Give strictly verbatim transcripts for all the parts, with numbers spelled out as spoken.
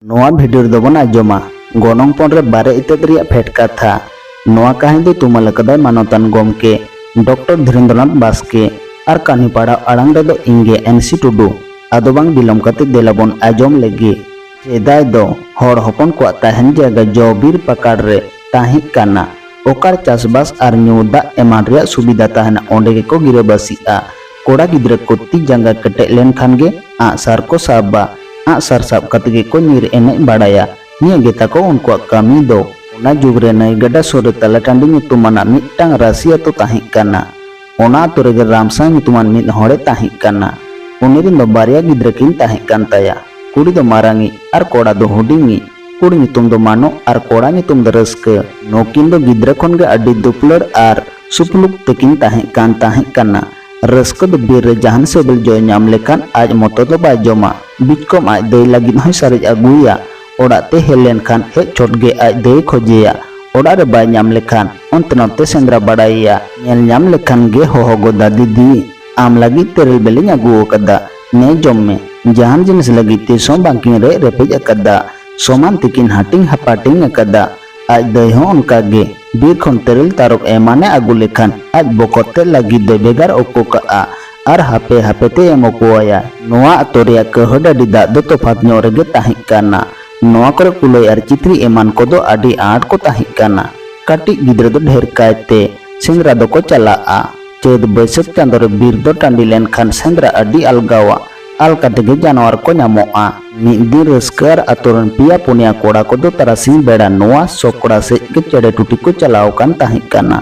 ᱱᱚᱣᱟ ᱵᱷᱤᱰᱤᱭᱳ ᱨᱮᱫᱚ ᱵᱚᱱ ᱟᱸᱡᱚᱢᱟ ᱜᱚᱱᱚᱝ ᱯᱚᱱ ᱨᱮ ᱵᱟᱨᱮ ᱤᱛᱟᱹᱫ ᱨᱮᱭᱟᱜ ᱯᱷᱮᱰ ᱠᱟᱛᱷᱟ᱾ ᱱᱚᱣᱟ ᱠᱟᱹᱦᱱᱤ ᱫᱚ ᱛᱩᱢᱟᱹᱞ ᱟᱠᱟᱫᱟᱭ ᱢᱟᱱᱚᱛᱟᱱ ᱜᱚᱢᱠᱮ ᱰᱚᱠᱴᱚᱨ ᱫᱷᱤᱨᱮᱱᱫᱨᱚᱱᱟᱛᱷ ᱵᱟᱥᱠᱮ ᱟᱨ ᱠᱟᱹᱦᱱᱤ ᱯᱟᱲᱦᱟᱣ ᱟᱲᱟᱝ ᱨᱮᱫᱚ ᱤᱧ ᱜᱮ ᱮᱱ ᱥᱤ ᱴᱩᱰᱩ᱾ ᱟᱫᱚ ᱵᱟᱝ ᱵᱤᱞᱚᱢ ᱠᱟᱛᱮ ᱫᱮᱞᱟ ᱵᱚᱱ ᱟᱸᱡᱚᱢ ᱞᱮᱜᱮ᱾ ᱥᱮᱫᱟᱭ ᱫᱚ ᱦᱚᱲ ᱦᱚᱯᱚᱱ ᱠᱚᱣᱟᱜ ᱛᱟᱦᱮᱱ ᱡᱟᱭᱜᱟ ᱡᱚ ᱵᱤᱨ ᱯᱟᱠᱟᱲ ᱨᱮ ᱛᱟᱦᱮᱸ ᱠᱟᱱᱟ᱾ ᱚᱠᱟᱨᱮ ᱪᱟᱥᱵᱟᱥ ᱟᱨ ᱧᱩ ᱫᱟᱜ ᱮᱢᱟᱱ ᱨᱮᱭᱟᱜ ᱥᱩᱵᱤᱫᱷᱟ ᱛᱟᱦᱮᱱᱟ, ᱚᱸᱰᱮ ᱜᱮᱠᱚ ᱜᱤᱨᱟᱹᱵᱟᱹᱥᱤᱜᱼᱟ᱾ ᱠᱚᱲᱟ ᱜᱤᱫᱽᱨᱟᱹ ᱠᱚ ᱛᱤ ᱡᱟᱸᱜᱟ ᱠᱮᱴᱮᱡ ᱞᱮᱱᱠᱷᱟᱱ ᱜᱮ ᱟᱸᱜᱼᱥᱟᱨ ᱠᱚ ᱥᱟᱵᱟ᱾ ᱟᱸᱜᱼᱥᱟᱨ ᱥᱟᱵ ᱠᱟᱛᱮ ᱜᱮᱠᱚ ᱧᱤᱨ ᱮᱱᱮᱡ ᱵᱟᱲᱟᱭᱟ᱾ ᱱᱤᱭᱟᱹ ᱜᱮ ᱛᱟᱠᱚ ᱩᱱᱠᱩᱣᱟᱜ ᱠᱟᱹᱢᱤ ᱫᱚ᱾ ᱚᱱᱟ ᱡᱩᱜᱽ ᱨᱮ ᱱᱟᱹᱭ ᱜᱟᱰᱟ ᱥᱩᱨ ᱨᱮ ᱛᱟᱞᱟ ᱴᱟᱺᱰᱤ ᱧᱩᱛᱩᱢᱟᱱᱟᱜ ᱢᱤᱫᱴᱟᱝ ᱨᱟᱹᱥᱤ ᱟᱹᱛᱩ ᱛᱟᱦᱮᱸ ᱠᱟᱱᱟ᱾ ᱚᱱᱟ ᱟᱹᱛᱩ ᱨᱮᱜᱮ ᱨᱟᱢᱥᱟᱭ ᱧᱩᱛᱩᱢᱟᱱ ᱢᱤᱫ ᱦᱚᱲᱮ ᱛᱟᱦᱮᱸ ᱠᱟᱱᱟ᱾ ᱩᱱᱤ ᱨᱮᱱ ᱫᱚ ᱵᱟᱨᱭᱟ ᱜᱤᱫᱽᱨᱟᱹ ᱠᱤᱱ ᱛᱟᱦᱮᱸ ᱠᱟᱱ ᱛᱟᱭᱟ᱾ ᱠᱩᱲᱤ ᱫᱚ ᱢᱟᱨᱟᱝᱤᱡ ᱟᱨ ᱠᱚᱲᱟ ᱫᱚ ᱦᱩᱰᱤᱧᱤᱡ᱾ ᱠᱩᱲᱤ ᱧᱩᱛᱩᱢ ᱫᱚ ᱢᱟᱱᱚ ᱟᱨ ᱠᱚᱲᱟ ᱧᱩᱛᱩᱢ ᱫᱚ ᱨᱟᱹᱥᱠᱟᱹ᱾ ᱱᱩᱠᱤᱱ ᱫᱚ ᱜᱤᱫᱽᱨᱟᱹ ᱠᱷᱚᱱ ᱜᱮ ᱟᱹᱰᱤ ᱫᱩᱯᱞᱟᱹᱲ ᱟᱨ ᱥᱩᱯᱞᱩᱠ ᱛᱮᱠᱤᱱ ᱛᱟᱦᱮᱸ ᱠᱟᱱ ᱛᱟᱦᱮᱸ ᱠᱟᱱᱟ᱾ ᱨᱟᱹᱥᱠᱟᱹ ᱫᱚ ᱵᱤᱨ ᱨᱮ ᱡᱟᱦᱟᱱ ᱥᱤᱵᱤᱞ ᱡᱚᱭ ᱧᱟᱢ ᱞᱮᱠᱷᱟᱱ ᱟᱡ ᱢᱚᱛᱚ ᱫᱚ ᱵᱟᱭ ᱡᱚᱢᱟ, ᱵᱤᱪᱠᱚᱢ ᱟᱡ ᱫᱟᱹᱭ ᱞᱟᱹᱜᱤᱫ ᱦᱚᱸᱭ ᱥᱟᱨᱮᱡ ᱟᱹᱜᱩᱭᱟ᱾ ᱚᱲᱟᱜ ᱛᱮ ᱦᱮᱡ ᱞᱮᱱᱠᱷᱟᱱ ᱦᱮᱡ ᱪᱷᱚᱴ ᱜᱮ ᱟᱡ ᱫᱟᱹᱭ ᱠᱷᱚᱡᱮᱭᱟ᱾ ᱚᱲᱟᱜ ᱨᱮ ᱵᱟᱭ ᱧᱟᱢ ᱞᱮᱠᱷᱟᱱ ᱚᱱᱛᱮ ᱱᱚᱛᱮ ᱥᱮᱸᱫᱽᱨᱟ ᱵᱟᱲᱟᱭᱮᱭᱟ᱾ ᱧᱮᱞ ᱧᱟᱢ ᱞᱮᱠᱷᱟᱱ ᱜᱮ ᱦᱚᱦᱚ ᱜᱚᱫᱟ, "ᱫᱤᱫᱤ, ᱟᱢ ᱞᱟᱹᱜᱤᱫ ᱛᱮᱨᱮᱞ ᱵᱮᱞᱮᱧ ᱟᱹᱜᱩ ᱟᱠᱟᱫᱟ, ᱱᱮ ᱡᱚᱢ ᱢᱮ᱾" ᱡᱟᱦᱟᱱ ᱡᱤᱱᱤᱥ ᱞᱟᱹᱜᱤᱫ ᱛᱤᱥ ᱦᱚᱸ ᱵᱟᱝᱠᱤᱱ ᱨᱮᱡ ᱨᱮᱯᱮᱡ ᱟᱠᱟᱫᱟ, ᱥᱚᱢᱟᱱ ᱛᱮᱠᱤᱱ ᱦᱟᱹᱴᱤᱧ ᱦᱟᱯᱟᱴᱤᱧ ᱟᱠᱟᱫᱟ᱾ ᱟᱡ ᱫᱟᱹᱭ ᱦᱚᱸ ᱚᱱᱠᱟ ᱜᱮ ᱵᱤᱨ ᱠᱷᱚᱱ ᱛᱮᱨᱮᱞ ᱛᱟᱨᱚᱵ ᱮᱢᱟᱱᱮ ᱟᱹᱜᱩ ᱞᱮᱠᱷᱟᱱ ᱟᱡ ᱵᱚᱠᱚᱛ ᱛᱮᱫ ᱞᱟᱹᱜᱤᱫ ᱫᱚᱭ ᱵᱷᱮᱜᱟᱨ ᱚᱠᱚ ᱠᱟᱜᱼᱟ ᱟᱨ ᱦᱟᱯᱮ ᱦᱟᱯᱮ ᱛᱮ ᱮᱢ ᱚᱠᱚᱣᱟᱭᱟ᱾ ᱱᱚᱣᱟ ᱟᱛᱳ ᱨᱮᱭᱟᱜ ᱠᱟᱹᱦᱟᱹ ᱰᱟᱹᱰᱤ ᱫᱟᱜ ᱫᱚ ᱛᱚᱯᱷᱟᱛ ᱧᱚᱜ ᱨᱮᱜᱮ ᱛᱟᱦᱮᱸ ᱠᱟᱱᱟ᱾ ᱱᱚᱣᱟ ᱠᱚᱨᱮ ᱠᱩᱞᱟᱹᱭ ᱟᱨ ᱪᱤᱛᱨᱤ ᱮᱢᱟᱱ ᱠᱚᱫᱚ ᱟᱹᱰᱤ ᱟᱸᱴ ᱠᱚ ᱛᱟᱦᱮᱸ ᱠᱟᱱᱟ᱾ ᱠᱟᱹᱴᱤᱡ ᱜᱤᱫᱽᱨᱟᱹ ᱫᱚ ᱰᱷᱮᱨ ᱠᱟᱭᱛᱮ ᱥᱮᱸᱫᱽᱨᱟ ᱫᱚᱠᱚ ᱪᱟᱞᱟᱜᱼᱟ᱾ ᱪᱟᱹᱛ ᱵᱟᱹᱭᱥᱟᱹᱠᱷ ᱪᱟᱸᱫᱳ ᱨᱮ ᱵᱤᱨ ᱫᱚ ᱴᱟᱺᱰᱤ ᱞᱮᱱᱠᱷᱟᱱ ᱥᱮᱸᱫᱽᱨᱟ ᱟᱹᱰᱤ ᱟᱞᱜᱟᱣᱟ᱾ ᱟᱞᱠᱟ ᱛᱮᱜᱮ ᱡᱟᱱᱣᱟᱨ ᱠᱚ ᱧᱟᱢᱚᱜᱼᱟ᱾ ᱢᱤᱫ ᱫᱤᱱ ᱨᱟᱹᱥᱠᱟᱹ ᱟᱨ ᱟᱛᱳ ᱨᱮᱱ ᱯᱮᱭᱟ ᱯᱩᱱᱭᱟ ᱠᱚᱲᱟ ᱠᱚᱫᱚ ᱛᱟᱨᱟᱥᱤᱧ ᱵᱮᱲᱟ ᱱᱚᱣᱟ ᱥᱚᱠᱲᱟ ᱥᱮᱫ ᱜᱮ ᱪᱮᱬᱮ ᱴᱩᱴᱤ ᱠᱚ ᱪᱟᱞᱟᱣ ᱟᱠᱟᱱ ᱛᱟᱦᱮᱸ ᱠᱟᱱᱟ᱾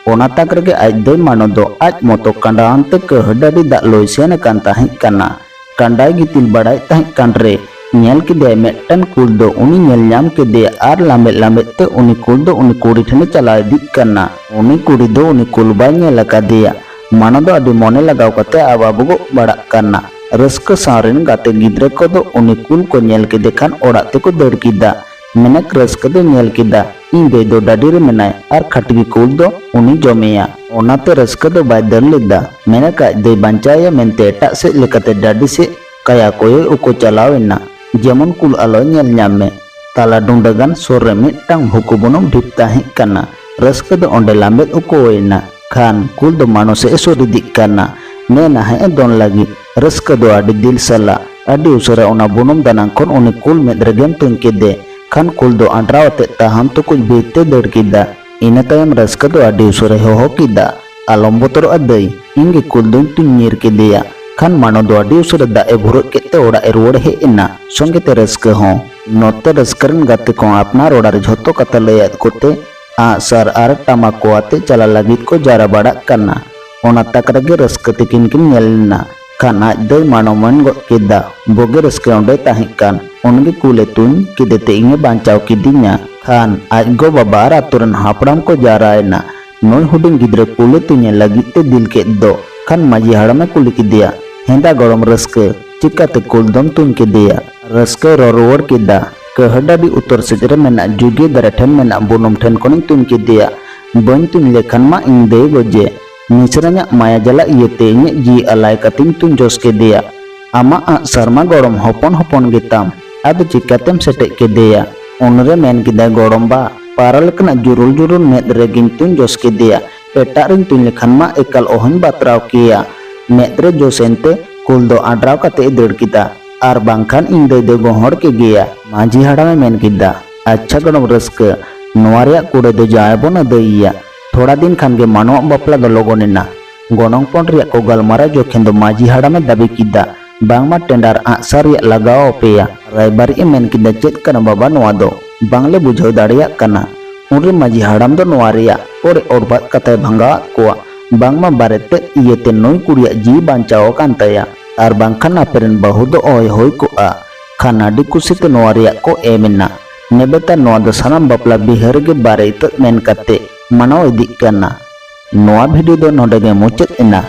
ᱚᱱᱟ ᱛᱟᱠ ᱨᱮᱜᱮ ᱟᱡ ᱫᱟᱹᱭ ᱢᱟᱱᱚ ᱫᱚ ᱟᱡ ᱢᱚᱛᱚ ᱠᱟᱸᱰᱟ ᱟᱱᱛᱮ ᱠᱟᱹᱦᱟᱹ ᱰᱟᱹᱰᱤ ᱫᱟᱜ ᱞᱩᱭ ᱥᱮᱱ ᱟᱠᱟᱱ ᱛᱟᱦᱮᱸ ᱠᱟᱱᱟ᱾ ᱠᱟᱸᱰᱟᱭ ᱜᱤᱛᱤᱞ ᱵᱟᱲᱟᱭᱮᱫ ᱛᱟᱦᱮᱸ ᱠᱟᱱ ᱨᱮ ᱧᱮᱞ ᱠᱮᱫᱮᱭᱟᱭ ᱢᱤᱫᱴᱟᱝ ᱠᱩᱞ ᱫᱚ ᱩᱱᱤ ᱧᱮᱞ ᱧᱟᱢ ᱠᱮᱫᱮᱭᱟ ᱟᱨ ᱞᱟᱢᱵᱮᱫ ᱞᱟᱢᱵᱮᱫ ᱛᱮ ᱩᱱᱤ ᱠᱩᱞ ᱫᱚ ᱩᱱᱤ ᱠᱩᱲᱤ ᱴᱷᱮᱱᱮ ᱪᱟᱞᱟᱣ ᱤᱫᱤᱜ ᱠᱟᱱᱟ᱾ ᱩᱱᱤ ᱠᱩᱲᱤ ᱫᱚ ᱩᱱᱤ ᱠᱩᱞ ᱵᱟᱭ ᱧᱮᱞ ᱟᱠᱟᱫᱮᱭᱟ᱾ ᱢᱟᱱᱚ ᱫᱚ ᱟᱹᱰᱤ ᱢᱚᱱᱮ ᱞᱟᱜᱟᱣ ᱠᱟᱛᱮ ᱟᱵᱟᱵᱩ ᱜᱚᱜ ᱵᱟᱲᱟᱜ ᱠᱟᱱᱟ᱾ ᱨᱟᱹᱥᱠᱟᱹ ᱥᱟᱶ ᱨᱮᱱ ᱜᱟᱛᱮ ᱜᱤᱫᱽᱨᱟᱹ ᱠᱚᱫᱚ ᱩᱱᱤ ᱠᱩᱞ ᱠᱚ ᱧᱮᱞ ᱠᱮᱫᱮ ᱠᱷᱟᱱ ᱚᱲᱟᱜ ᱛᱮᱠᱚ ᱫᱟᱹᱲ ᱠᱮᱫᱟ᱾ ᱢᱮᱱᱮᱠ ᱨᱟᱹᱥᱠᱟᱹ ᱫᱚ ᱧᱮᱞ ᱠᱮᱫᱟ, "ᱤᱧ ᱫᱟᱹᱭ ᱫᱚ ᱰᱟᱹᱰᱤ ᱨᱮ ᱢᱮᱱᱟᱭ ᱟᱨ ᱠᱷᱟᱴᱜᱤ ᱠᱩᱞ ᱫᱚ ᱩᱱᱤ ᱡᱚᱢᱮᱭᱟ᱾" ᱚᱱᱟᱛᱮ ᱨᱟᱹᱥᱠᱟᱹ ᱫᱚ ᱵᱟᱭ ᱫᱟᱹᱲ ᱞᱮᱫᱟ᱾ ᱢᱮᱱᱮᱠ ᱟᱡ ᱫᱟᱹᱭ ᱵᱟᱧᱪᱟᱣᱮᱭᱟ ᱢᱮᱱᱛᱮ ᱮᱴᱟᱜ ᱥᱮᱫ ᱞᱮᱠᱟᱛᱮ ᱰᱟᱹᱰᱤ ᱥᱮᱫ ᱠᱟᱭᱟ ᱠᱚᱭᱚᱭ ᱩᱠᱩ ᱪᱟᱞᱟᱣ ᱮᱱᱟ᱾ ᱡᱮᱢᱚᱱ ᱠᱩᱞ ᱟᱞᱚᱭ ᱧᱮᱞ ᱧᱟᱢ ᱢᱮ᱾ ᱛᱟᱞᱟ ᱰᱩᱸᱰᱟᱹ ᱜᱟᱱ ᱥᱩᱨ ᱨᱮ ᱢᱤᱫᱴᱟᱝ ᱵᱷᱩᱠᱩ ᱵᱩᱱᱩᱢ ᱰᱷᱤᱯ ᱛᱟᱦᱮᱸ ᱠᱟᱱᱟ᱾ ᱨᱟᱹᱥᱠᱟᱹ ᱫᱚ ᱚᱸᱰᱮ ᱞᱟᱢᱵᱮᱫ ᱩᱠᱩᱭᱮᱱᱟ᱾ ᱠᱷᱟᱱ ᱠᱩᱞ ᱫᱚ ᱢᱟᱱᱚ ᱥᱮᱫ ᱮ ᱥᱩᱨ ᱤᱫᱤᱜ ᱠᱟᱱᱟ᱾ ᱢᱮᱱᱟ ᱦᱮᱸ ᱮ ᱫᱚᱱ ᱞᱟᱹᱜᱤᱫ᱾ ᱨᱟᱹᱥᱠᱟᱹ ᱫᱚ ᱟᱹᱰᱤ ᱫᱤᱞ ᱥᱟᱞᱟᱜ ᱟᱹᱰᱤ ᱩᱥᱟᱹᱨᱟ ᱚᱱᱟ ᱵᱩᱱᱩᱢ ᱫᱟᱱᱟᱝ ᱠᱷᱚᱱ ᱩᱱᱤ ᱠᱩᱞ ᱢᱮᱫ ᱨᱮᱜᱮᱢ ᱛᱩᱧ ᱠᱮᱫᱮ᱾ ᱠᱷᱟᱱ ᱠᱩᱞ ᱫᱚ ᱟᱸᱰᱨᱟᱣ ᱟᱛᱮᱫ ᱛᱟᱦᱟᱢ ᱛᱩᱠᱩᱡ ᱵᱤᱨ ᱛᱮ ᱫᱟᱹᱲ ᱠᱮᱫᱟ᱾ ᱤᱱᱟᱹ ᱛᱟᱭᱚᱢ ᱨᱟᱹᱥᱠᱟᱹ ᱫᱚ ᱟᱹᱰᱤ ᱩᱥᱟᱹᱨᱟᱭ ᱦᱚᱦᱚ ᱠᱮᱫᱟ, "ᱟᱞᱚᱢ ᱵᱚᱛᱚᱨᱚᱜᱼᱟ ᱫᱟᱹᱭ, ᱤᱧ ᱜᱮ ᱠᱩᱞ ᱫᱚᱧ ᱛᱩᱧ ᱧᱤᱨ ᱠᱮᱫᱮᱭᱟ᱾" ᱠᱷᱟᱱ ᱢᱟᱱᱚ ᱫᱚ ᱟᱹᱰᱤ ᱩᱥᱟᱹᱨᱟ ᱫᱟᱜ ᱮ ᱵᱷᱩᱨᱟᱹᱜ ᱠᱮᱫ ᱛᱮ ᱚᱲᱟᱜ ᱮ ᱨᱩᱣᱟᱹᱲ ᱦᱮᱡ ᱮᱱᱟ, ᱥᱚᱸᱜᱮ ᱛᱮ ᱨᱟᱹᱥᱠᱟᱹ ᱦᱚᱸ᱾ ᱱᱚᱛᱮ ᱨᱟᱹᱥᱠᱟᱹ ᱨᱮᱱ ᱜᱟᱛᱮ ᱠᱚᱦᱚᱸ ᱟᱯᱱᱟᱨ ᱚᱲᱟᱜ ᱨᱮ ᱡᱷᱚᱛᱚ ᱠᱟᱛᱷᱟ ᱞᱟᱹᱭᱟᱫ ᱠᱚᱛᱮ ᱟᱸᱜ ᱥᱟᱨ ᱟᱨ ᱴᱟᱢᱟᱠ ᱠᱚ ᱟᱛᱮ ᱪᱟᱞᱟᱜ ᱞᱟᱹᱜᱤᱫ ᱠᱚ ᱡᱟᱣᱨᱟ ᱵᱟᱲᱟᱜ ᱠᱟᱱᱟ᱾ ᱚᱱᱟ ᱛᱟᱠ ᱨᱮᱜᱮ ᱨᱟᱹᱥᱠᱟᱹ ᱛᱤᱠᱤᱱ ᱠᱤᱱ ᱧᱮᱞ ᱮᱱᱟ᱾ ᱠᱷᱟᱱ ᱟᱡ ᱫᱚᱭ ᱢᱟᱱᱚ ᱢᱮᱱ ᱜᱚᱫ ᱠᱮᱫᱟ, "ᱵᱩᱜᱤ ᱨᱟᱹᱥᱠᱟᱹ ᱚᱸᱰᱮ ᱛᱟᱦᱮᱸ ᱠᱟᱱ, ᱩᱱᱤᱜᱮ ᱠᱩᱞᱮ ᱛᱩᱧ ᱠᱮᱫᱮ ᱛᱮ ᱤᱧᱮ ᱵᱟᱧᱪᱟᱣ ᱠᱤᱫᱤᱧᱟ᱾" ᱠᱷᱟᱱ ᱟᱡ ᱜᱚ ᱵᱟᱵᱟ ᱟᱨ ᱟᱛᱳ ᱨᱮᱱ ᱦᱟᱯᱲᱟᱢ ᱠᱚ ᱡᱟᱣᱨᱟᱭᱮᱱᱟ᱾ ᱱᱩᱭ ᱦᱩᱰᱤᱧ ᱜᱤᱫᱽᱨᱟᱹ ᱠᱩᱞᱮ ᱛᱩᱧᱮ ᱞᱟᱹᱜᱤᱫ ᱛᱮ ᱫᱤᱞ ᱠᱮᱫ ᱫᱚ᱾ ᱠᱷᱟᱱ ᱢᱟᱹᱡᱷᱤ ᱦᱟᱲᱟᱢᱮ ᱠᱩᱞᱤ ᱠᱮᱫᱮᱭᱟ, "ᱦᱮᱸᱫᱟ ᱜᱚᱲᱚᱢ ᱨᱟᱹᱥᱠᱟᱹ, ᱪᱤᱠᱟᱹᱛᱮ ᱠᱩᱞ ᱫᱚᱢ ᱛᱩᱧ ᱠᱮᱫᱮᱭᱟ?" ᱨᱟᱹᱥᱠᱟᱹᱭ ᱨᱚᱲ ᱨᱩᱣᱟᱹᱲ ᱠᱮᱫᱟ, "ᱠᱟᱹᱦᱟᱹᱰᱟᱹᱰᱤ ᱩᱛᱚᱨ ᱥᱮᱫ ᱨᱮ ᱢᱮᱱᱟᱜ ᱡᱩᱜᱤ ᱫᱟᱨᱮ ᱴᱷᱮᱱ ᱢᱮᱱᱟᱜ ᱵᱩᱱᱩᱢ ᱴᱷᱮᱱ ᱠᱷᱚᱱᱤᱧ ᱛᱩᱧ ᱠᱮᱫᱮᱭᱟ᱾ ᱵᱟᱹᱧ ᱛᱩᱧ ᱞᱮᱠᱷᱟᱱ ᱢᱟ ᱤᱧ ᱫᱟᱹᱭ ᱜᱚᱡᱮ᱾ ᱢᱤᱥᱨᱟᱧᱟᱜ ᱢᱟᱭᱟ ᱡᱟᱞᱟ ᱤᱭᱟᱹᱛᱮ ᱤᱧᱟᱹᱜ ᱡᱤᱣᱤ ᱟᱞᱟᱭ ᱠᱟᱛᱮᱧ ᱛᱩᱧ ᱡᱚᱥ ᱠᱮᱫᱮᱭᱟ᱾ ᱟᱢᱟᱜ ᱟᱸᱜ ᱥᱟᱨ ᱢᱟ ᱜᱚᱲᱚᱢ ᱦᱚᱯᱚᱱ ᱦᱚᱯᱚᱱ ᱜᱮᱛᱟᱢ, ᱟᱫᱚ ᱪᱤᱠᱟᱹᱛᱮᱢ ᱥᱮᱴᱮᱡ ᱠᱮᱫᱮᱭᱟ?" ᱩᱱᱨᱮ ᱢᱮᱱ ᱠᱮᱫᱟᱭ, "ᱜᱚᱲᱚᱢ ᱵᱟ, ᱯᱟᱨᱟ ᱞᱮᱠᱟᱱᱟᱜ ᱡᱩᱨᱩᱞ ᱡᱩᱨᱩᱞ ᱢᱮᱫ ᱨᱮᱜᱮᱧ ᱛᱩᱧ ᱡᱚᱥ ᱠᱮᱫᱮᱭᱟ᱾ ᱮᱴᱟᱜ ᱨᱤᱧ ᱛᱩᱧ ᱞᱮᱠᱷᱟᱱ ᱢᱟ ᱮᱠᱟᱞ ᱚᱦᱚᱧ ᱵᱟᱛᱨᱟᱣ ᱠᱮᱭᱟ᱾" ᱢᱮᱫ ᱨᱮ ᱡᱚᱥ ᱮᱱᱛᱮ ᱠᱩᱞ ᱫᱚ ᱟᱸᱰᱨᱟᱣ ᱠᱟᱛᱮ ᱮ ᱫᱟᱹᱲ ᱠᱮᱫᱟ᱾ ᱟᱨ ᱵᱟᱝᱠᱷᱟᱱ ᱤᱧ ᱫᱟᱹᱭ ᱫᱚ ᱜᱚᱦᱚᱲ ᱠᱮᱜᱮᱭᱟ᱾ ᱢᱟᱹᱡᱷᱤ ᱦᱟᱲᱟᱢᱮ ᱢᱮᱱ ᱠᱮᱫᱟ, "ᱟᱪᱪᱷᱟ ᱜᱚᱲᱚᱢ ᱨᱟᱹᱥᱠᱟᱹ, ᱱᱚᱣᱟ ᱨᱮᱭᱟᱜ ᱠᱩᱲᱟᱹᱭ ᱫᱚ ᱡᱟᱶᱟᱭ ᱵᱚᱱ ᱟᱹᱫᱟᱹᱭᱮᱭᱟ᱾ ᱛᱷᱚᱲᱟ ᱫᱤᱱ ᱠᱷᱟᱱ ᱜᱮ ᱢᱟᱱᱚᱣᱟᱜ ᱵᱟᱯᱞᱟ ᱫᱚ ᱞᱚᱜᱚᱱ ᱮᱱᱟ᱾ ᱜᱚᱱᱚᱝ ᱯᱚᱱ ᱨᱮᱭᱟᱜ ᱠᱚ ᱜᱟᱞᱢᱟᱨᱟᱣ ᱡᱚᱠᱷᱮᱱ ᱫᱚ ᱢᱟᱹᱡᱷᱤ ᱦᱟᱲᱟᱢᱮ ᱫᱟᱹᱵᱤ ᱠᱮᱫᱟ, ᱵᱟᱝᱢᱟ ᱴᱮᱸᱰᱟᱨ ᱟᱸᱜ ᱥᱟᱨ ᱨᱮᱭᱟᱜ ᱞᱟᱜᱟᱣ ᱟᱯᱮᱭᱟ᱾" ᱨᱟᱭᱵᱟᱨᱤᱡ ᱮ ᱢᱮᱱ ᱠᱮᱫᱟ, "ᱪᱮᱫ ᱠᱟᱱᱟ ᱵᱟᱵᱟ ᱱᱚᱣᱟ ᱫᱚ? ᱵᱟᱝᱞᱮ ᱵᱩᱡᱷᱟᱹᱣ ᱫᱟᱲᱮᱭᱟᱜ ᱠᱟᱱᱟ᱾" ᱩᱱᱨᱮ ᱢᱟᱹᱡᱷᱤ ᱦᱟᱲᱟᱢ ᱫᱚ ᱱᱚᱣᱟ ᱨᱮᱭᱟᱜ ᱚᱲᱮ ᱚᱲᱵᱟᱫ ᱠᱟᱛᱷᱟᱭ ᱵᱷᱟᱸᱜᱟᱣᱟᱫ ᱠᱚᱣᱟ, ᱵᱟᱝᱢᱟ ᱵᱟᱨᱮ ᱛᱮᱫ ᱤᱭᱟᱹᱛᱮ ᱱᱩᱭ ᱠᱩᱲᱤᱭᱟᱜ ᱡᱤᱣᱤ ᱵᱟᱧᱪᱟᱣ ᱟᱠᱟᱱ ᱛᱟᱭᱟ, ᱟᱨ ᱵᱟᱝᱠᱷᱟᱱ ᱟᱯᱮᱨᱮᱱ ᱵᱟᱹᱦᱩ ᱫᱚ ᱚᱦᱚᱭ ᱦᱩᱭ ᱠᱚᱜᱼᱟ᱾ ᱠᱷᱟᱱ ᱟᱹᱰᱤ ᱠᱩᱥᱤᱛᱮ ᱱᱚᱣᱟ ᱨᱮᱭᱟᱜ ᱠᱚ ᱮᱢ ᱮᱱᱟ᱾ ᱱᱮᱵᱮᱛᱟᱨ ᱱᱚᱣᱟ ᱫᱚ ᱥᱟᱱᱟᱢ ᱵᱟᱯᱞᱟ ᱵᱤᱦᱟᱹ ᱨᱮᱜᱮ ᱵᱟᱨᱮ ᱤᱛᱟᱹᱫ ᱢᱮᱱ ᱠᱟᱛᱮ ᱢᱟᱱᱟᱣ ᱤᱫᱤᱜ ᱠᱟᱱᱟ᱾ ᱱᱚᱣᱟ ᱵᱷᱤᱰᱤᱭᱳ ᱫᱚ ᱱᱚᱰᱮ ᱜᱮ ᱢᱩᱪᱟᱹᱫ ᱮᱱᱟ᱾